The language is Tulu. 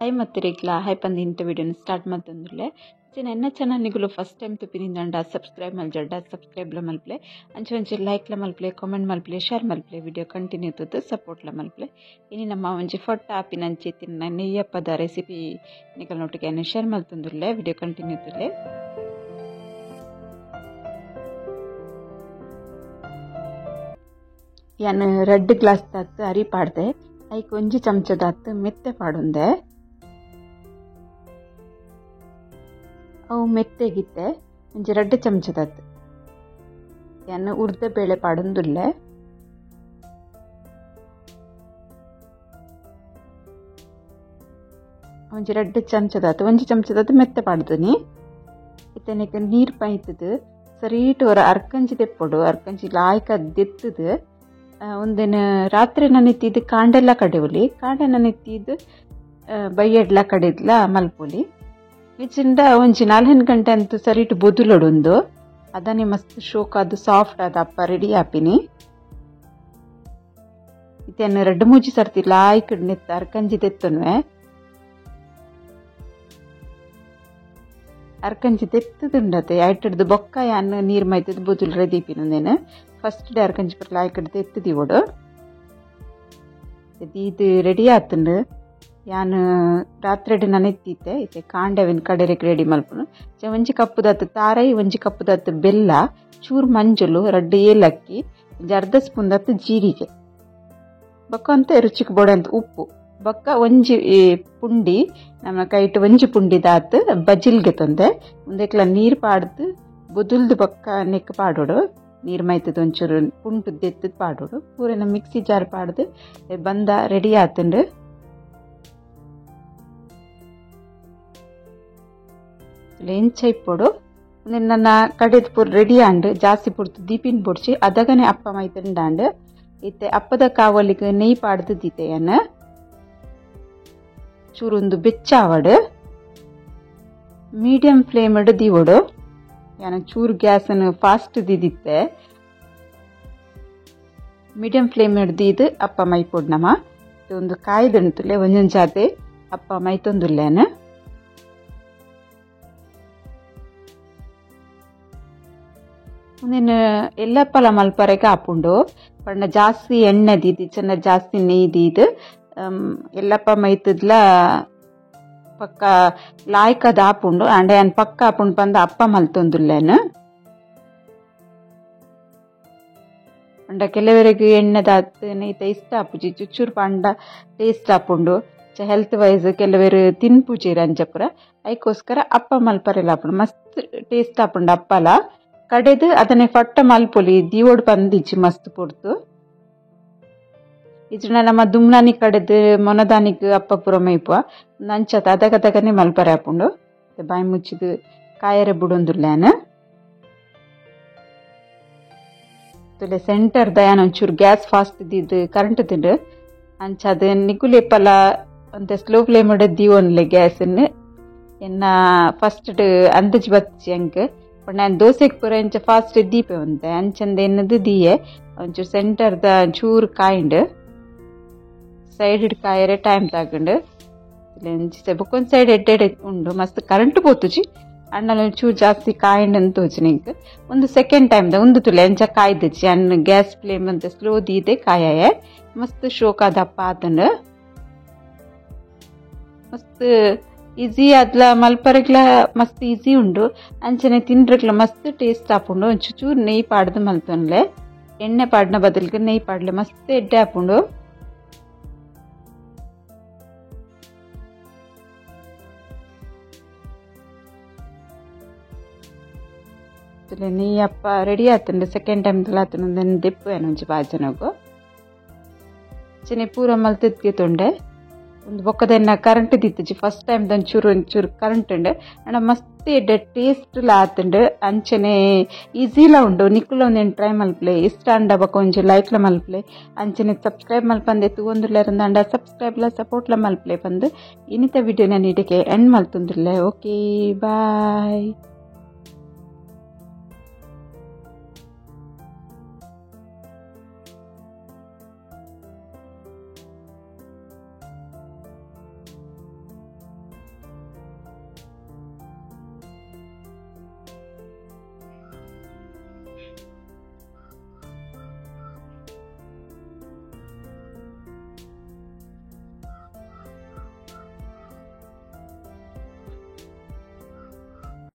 Hi ಮತ್ತಿರೇಕ್ಲ hi ಪಂದು ಇಂಥ ವಿಡಿಯೋನ ಸ್ಟಾರ್ಟ್ ಮತ್ತೊಂದುಲ್ಲೆ ಎನ್ನ ಚಾನಲ್ ನಿಗುಲು ಫಸ್ಟ್ ಟೈಮ್ ತುಪ್ಪಿನಿಂದ ಸಬ್ಸ್ಕ್ರೈಬ್ ಮಲ್ಜಡ್ಡ ಸಬ್ಸ್ಕ್ರೈಬ್ಲ ಮಲ್ಪ್ಲೆ ಅಂಚೆ ಒಂಚೆ ಲೈಕ್ಲ ಮಲ್ಪ್ಲೆ ಕಾಮೆಂಟ್ ಮಲ್ಪ್ಲೆ ಶೇರ್ ಮಲ್ಪ್ಲೆ ವಿಡಿಯೋ ಕಂಟಿನ್ಯೂ ತುತ್ತು ಸಪೋರ್ಟ್ಲ ಮಲ್ಪ್ಲೆ. ಇನಿ ನಮ್ಮ ಒಂಜಿ ಫೊಟ್ಟ ಆಪಿನ ಅಂಚೆ ತಿನ್ನ ನೆಯ್ಯಪ್ಪದ ರೆಸಿಪಿ ನಿಕಲ್ ನೊಟ್ಟಿಗೆ ಶೇರ್ ಮಲ್ತೊಂದುಲ್ಲೆ ವಿಡಿಯೋ ಕಂಟಿನ್ಯೂ ತುಲ್ಲೆ. ಯಾನ್ ರೆಡ್ ಗ್ಲಾಸ್ ತಾತ್ ಅರಿ ಪಾಡ್ದೆ ಐಕ್ ಒಂಜಿ ಚಮಚದಾತ್ ಮೆತ್ತೆ ಪಾಡುಂದೆ ಅವು ಮೆತ್ತೆಗಿತ್ತೆ ಒಂಜಿ ರಡ್ಡ್ ಚಮಚದಾತ್ ಯಾನ್ ಉರ್ದ ಬೇಳೆ ಪಾಡೊಂದುಲ್ಲೆ. ಒಂಜಿ ರಡ್ಡ್ ಚಮಚದಾತ್ ಒಂಜಿ ಚಮಚದಾತ್ ಮೆತ್ತೆ ಪಾಡ್ದುನಿ. ಇತ್ತನೆಕ್ ನೀರು ಪೈತದು ಸರೀಟ್ ಹೊರ ಅರ್ಕಂಜಿ ತೆಪ್ಪೊಡು ಅರ್ಕಂಜಿ ಲಾಯ್ಕ ದೆತ್ತದು ಒಂದಿನ ರಾತ್ರಿ ನನೆತ್ತಿದ್ದು ಕಾಂಡೆಲ್ಲ ಕಡೆವಲಿ ಕಾಂಡೆ ನನೆತ್ತಿದ್ದು ಬೈಯಡ್ಲ ಕಡೆದ್ಲ ಮಲ್ಪೊಲಿ ಇಚ್ಚಿಂದ ಒಂಜಿ 4 ಗಂಟೆ ಅಂತೂ ಸರಿಟು ಬೊದುಲೊಡೊಂದು ಅದನ್ನೇ ಮಸ್ತ್ ಶೋಕ್ ಅದು ಸಾಫ್ಟ್ ಆದ ಅಪ್ಪ ರೆಡಿ ಆಪಿನಿ. ಇತ್ತೇನು ರಡ್ಡು ಮೂಜಿ ಸರ್ತಿ ಲಾಯ್ಕ್ ನೆತ್ತ ಅರ್ಕಂಜಿ ತೆತ್ತೊನ್ವೆ ಅರ್ಕಂಜಿ ತೆತ್ತದುಂಡತೆ ಐಟಡ್ದು ಬೊಕ್ಕ ಯಾನ್ ನೀರು ಮೈತದ ಬೊದುಲ್ ರೆದೀಪಿನೊಂದೇನು ಫಸ್ಟ್ ಡೇ ಅರ್ಕಂಜಿ ಪುರ ಲಾಯ್ಕಡ್ದು ಎತ್ತುದಿವೊಡು ಇದು ರೆಡಿ ಆತುಂಡು. ಯಾನ್ ರಾತ್ರಿ ನನೆತ್ತಿತ್ತೆ ಇತ್ತೆ ಕಾಂಡೆವಿನ ಕಡೆರೆಕ್ ರೆಡಿ ಮಲ್ಪುನು. ಒಂಜಿ ಕಪ್ಪುದಾತ್ ತಾರೈ ಒಂಜಿ ಕಪ್ಪುದಾತ್ ಬೆಲ್ಲ ಚೂರು ಮಂಜುಲು ರಡ್ಡ್ ಏಲಕ್ಕಿ ಒಂಜಿ ಅರ್ಧ ಸ್ಪೂನ್ ದಾತ್ ಜೀರಿಗೆ ಬೊಕ್ಕ ಅಂತೆ ರುಚಿಕ್ ಬೋಡೆ ಅಂತ ಉಪ್ಪು ಬೊಕ್ಕ ಒಂಜಿ ಪುಂಡಿ ನಮ್ಮ ಕೈಟ್ ಒಂಜಿ ಪುಂಡಿ ದಾತ್ ಬಜಿಲ್ಗೆ ತಂದೆ ಒಂದೆಕ್ಲ ನೀರು ಪಾಡ್ದು ಬೊದುಲ್ದು ಬೊಕ್ಕ ನೆಕ್ ಪಾಡೋಡು ನೀರು ಮೈತದ ಒಂಚೂರು ಪುಂಟು ದೆತ್ತದ ಪಾಡೋಡು ಪೂರೆನ ಮಿಕ್ಸಿ ಜಾರ್ ಪಾಡ್ದು ಬಂದ ರೆಡಿ ಆತುಂಡು. ಎಂಚ ಇಪ್ಪೊಡು ನನ್ನ ಕಡೆದ ಪೂರ ರೆಡಿ ಆಂಡ್ ಜಾಸ್ತಿ ಪುರ್ತು ದೀಪಿನ ಬೊಡ್ಚಿ ಅದಗನೆ ಅಪ್ಪ ಮೈತುಂಡಾಂಡ್. ಇತ್ತೆ ಅಪ್ಪದ ಕಾವಲಿಗೆ ನೆಯ್ ಪಾಡ್ದು ದೀತೆಯನ್ನ ಚೂರೊಂದು ಬೆಚ್ಚ ಆವಡು ಮೀಡಿಯಂ ಫ್ಲೇಮ್ ದೀವೊಡು. ಯಾನ ಚೂರು ಗ್ಯಾಸನ್ನು ಫಾಸ್ಟ್ ದಿದಿತ್ತೆ ಮೀಡಿಯಂ ಫ್ಲೇಮ್ ದೀದು ಅಪ್ಪ ಮೈಪೊಡು ನಮ್ಮ ಒಂದು ಕಾಯ್ದುಂಟುಲೆ ಒಂಜೊಂದು ಜಾತೆ ಅಪ್ಪ ಮೈತೊಂದುಲ್ಲೇನು. ಒಂದೇನು ಎಲ್ಲಪ್ಪಲ ಮಲ್ಪರೆಗೆ ಆಪುಂಡು ಪಂಡ ಜಾಸ್ತಿ ಎಣ್ಣೆ ದೀದು ಚೆನ್ನ ಜಾಸ್ತಿ ನೆಯ್ ದೀದು ಎಲ್ಲಪ್ಪ ಮೈತದ್ಲ ಪಕ್ಕ ಲಾಯ್ಕದ ಆಪುಂಡು ಅಂಡ ಯಾನ್ ಪಕ್ಕ ಆಪುಂಡು ಪಂದ ಅಪ್ಪ ಮಲ್ತೊಂದುಲ್ಲೇನು. ಪಂಡ ಕೆಲವರಿಗೆ ಎಣ್ಣೆದಾತ್ ನೆಯ್ತ ಇಷ್ಟ ಆಪುಜಿ ಚುಚ್ಚೂರು ಪಂಡ ಟೇಸ್ಟ್ ಆಪುಂಡು ಹೆಲ್ತ್ ವೈಸ್ ಕೆಲವರು ತಿನ್ಪುಜೀರ್ ಅಂಚಪುರ ಐಕೋಸ್ಕರ ಅಪ್ಪ ಮಲ್ಪರೆಲ್ಲ ಆಪುಂಡು ಮಸ್ತ್ ಟೇಸ್ಟ್ ಆಪುಂಡು ಅಪ್ಪಲ ಕಡೆದು ಅದನ್ನೇ ಫಟ್ಟ ಮಲ್ಪೊಲಿ ದೀವೋಡು ಪಂದಿಚ್ಚಿ ಮಸ್ತ್ ಪೊರ್ತು. ಇಜ್ಜಿಂಡ ನಮ್ಮ ದುಮ್ನಾನಿ ಕಡೆದು ಮೊನದಾನಿಗ್ ಅಪ್ಪ ಪೂರ ಮೈಪುವ ನಂಚತ ಅದಗದಗನೆ ಮಲ್ಪರೆ ಆಪುಂಡು. ಬಾಯಿ ಮುಚ್ಚಿದು ಕಾಯರೆ ಬುಡೊಂದುಲ್ಲೇನು. ತುಲೆ ಸೆಂಟರ್ ದಯಾನ ಒಂಚೂರು ಗ್ಯಾಸ್ ಫಾಸ್ಟ್ ಇದ್ದಿದ್ದು ಕರೆಂಟ್ ತಿಂಡು ಅಂಚ ಅದು ನಿಗುಲೆಪ್ಪಲ ಅಂತೆ ಸ್ಲೋ ಫ್ಲೇಮ್ ದೀವೊನ್ಲೆ ಗ್ಯಾಸನ್ನು ಎನ್ನ ಫಸ್ಟ್ ಅಂದಜ್ ಬತ್ತಿ ಅಂಕ್ ಪಂಡ ನಾನು ದೋಸೆಗೆ ಪೂರ ಇಂಚ ಫಾಸ್ಟ್ ದೀಪೆ ಉಂತೆ ಅಂಚಂದ ಎನ್ನದು ದೀಯೆ ಒಂಚೂರು ಸೆಂಟರ್ದ ಚೂರು ಕಾಯಿಂಡು ಸೈಡ್ ಕಾಯರೆ ಟೈಮ್ ತಾಕಂಡು ಬೊಕ್ಕೊಂದು ಸೈಡ್ ಎಡ್ಡೆಡೆ ಉಂಡು ಮಸ್ತ್ ಕರೆಂಟ್ ಪೋತುಜಿ ಅಣ್ಣನ ಚೂರು ಜಾಸ್ತಿ ಕಾಯಿಂಡ್ ಅಂತ ತೋಚಿ ನಿಂಕ್ ಒಂದು ಸೆಕೆಂಡ್ ಟೈಮ್ the ಒಂದು ತುಲೆ ಅಂಚ ಕಾಯ್ದಚ್ಚಿ ಅಣ್ಣ ಗ್ಯಾಸ್ ಫ್ಲೇಮ್ ಅಂತ ಸ್ಲೋ ದೀದೆ ಕಾಯ ಮಸ್ತ್ ಶೋಕಾದಪ್ಪ ಆತಂಡು ಮಸ್ತ್ ಈಸಿ ಅದ್ಲ ಮಲ್ಪರೆಗ್ಲ ಮಸ್ತ್ ಈಸಿ ಉಂಡು ಅಂಚನೆ ತಿಂಡ್ರೆಗ್ಲ ಮಸ್ತ್ ಟೇಸ್ಟ್ ಆಪುಂಡು. ಒಂಚೂರು ಚೂರು ನೆಯ್ ಪಾಡ್ದು ಮಲ್ತೊನ್ಲೆ ಎಣ್ಣೆ ಪಾಡ್ನ ಬದಲಿಗೆ ನೆಯ್ ಪಾಡ್ಲೆ ಮಸ್ತ್ ಎಡ್ಡೆ ಆಪುಂಡು. ನೆಯ್ಯಿ ಅಪ್ಪ ರೆಡಿ ಆತುಂಡು ಸೆಕೆಂಡ್ ಟೈಮ್ ಆತುಂಡು ದೆಪ್ಪು ಒಂಜಿ ಬಾಜನಗು ಅಂಚನೆ ಪೂರ ಮಲ್ತದ್ಗೆ ತೊಂಡೆ ಒಂದು ಬೊಕ್ಕದನ್ನ ಕರೆಂಟ್ ದಿತ್ತುಜಿ ಫಸ್ಟ್ ಟೈಮ್ ಒಂಚೂರು ಒಂಚೂರು ಕರೆಂಟ್ ಉಂಡು ಅಂಡ ಮಸ್ತ್ ಎಡ್ಡೆ ಟೇಸ್ಟ್ ಲಾ ಆತುಂಡು ಅಂಚನೆ ಈಸಿಲ ಉಂಡು. ನಿಕ್ಕುಲ ಒಂದೇನು ಟ್ರೈ ಮಲ್ಪಲೆ ಇಷ್ಟ ಅಂಡ ಬೊಕ್ಕ ಒಂಜಿ ಲೈಕ್ಲ ಮಲ್ಪಲೆ ಅಂಚನೆ ಸಬ್ಸ್ಕ್ರೈಬ್ ಮಲ್ಪಂದೆ ತೂವೊಂದುಲ್ಲೆರಂದ ಅಂಡ ಸಬ್ಸ್ಕ್ರೈಬ್ಲ ಸಪೋರ್ಟ್ಲ ಮಲ್ಪಲೆ ಪಂದು ಇನ್ನಿತ ವಿಡಿಯೋನ ನೀಟಕ್ಕೆ ಎಂಡ್ ಮಲ್ತೊಂದುಲ್ಲೆ. Okay bye.